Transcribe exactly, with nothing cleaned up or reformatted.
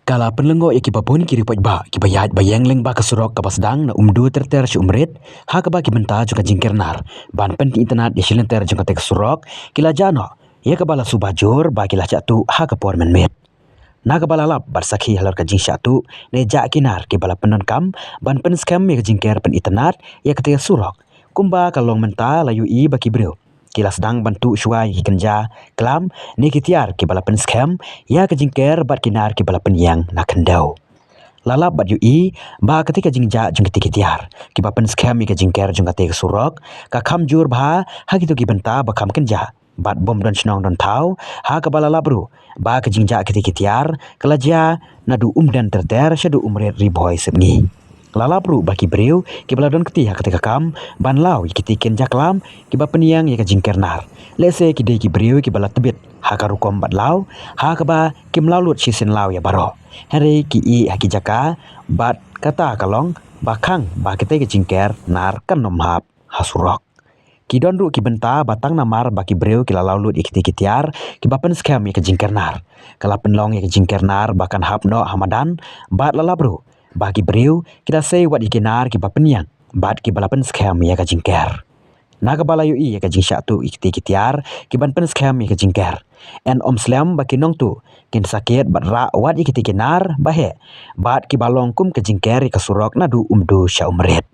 Ka la pynlyngngoh ïa kiba bun ki riewpaidbah kiba ïaid ba ïeng lyngba ka surok kaba sdang na Umdu ter ter sha Umrit, ha kaba ki bynta jong ka jingker nar ban pynitynnad ïa shilynter jong kata ka surok ki la jah noh, ïa kaba la suba jur ba ki la shah tuh ha ka por mynmiet. Na kaba la lap bad sakhi halor ka jingshah tuh ne jah ki nar kiba la pyndonkam ban pynskhem ïa ka jingker pynitynnad ïa kata ka surok, kumba ka long mynta la ïohi ba ki briew ki la sdang ban tuh shuwa ïa ki kynja klam ne ki tiar kiba la pynskhem ïa ka jingker bad ki nar kiba la pynïeng na khyndew. La lap bad ïohi ba kata ka jingjah jong kata ki tiar kiba pynskhem ïa ka jingker jong kata ka surok ka kham jur bha ha kito ki bynta ba kham kynjah bad bym don shnong don thaw, ha kaba la lap ruh ba ka jingjah kata ki tiar ka la jia naduh Umden ter ter shaduh Umrit Ri Bhoi Sepngi. La lap ruh ba ki briew kiba la don kti ha kata ka kam ban law ïa kiti ki kynja klam kiba pynïeng ïa ka jingker nar, lehse ki dei ki briew kiba la tbit ha ka rukom bad law, ha kaba kim law lut shisien law ïa baroh, hynrei ki ïeh ha ki jaka bad kata ka long ba khang ba kata ka jingker nar kan ym hap ha surok. Ki don ruh ki bynta ba tang namar ba ki briew ki la law lut ïa kiti ki tiar kiba pynskhem ïa ka jingker nar, ka la pynlong ïa ka jingker nar ba kan hap noh ha madan, bad la lap ruh ba ki briew ki la sei wat ïa ki nar kiba pynïeng bad kiba la pynskhem ïa ka jingker. Na kaba la ïohi ïa ka jingshah tuh ïa kiti ki tiar kiban pynskhem ïa ka jingker, yn ym slem ba ki nongtuh kin sakit bad rah wat ïa kiti ki nar ba heh bad kiba long kum ka jingker ïa ka surok naduh Umdu sha Umrit.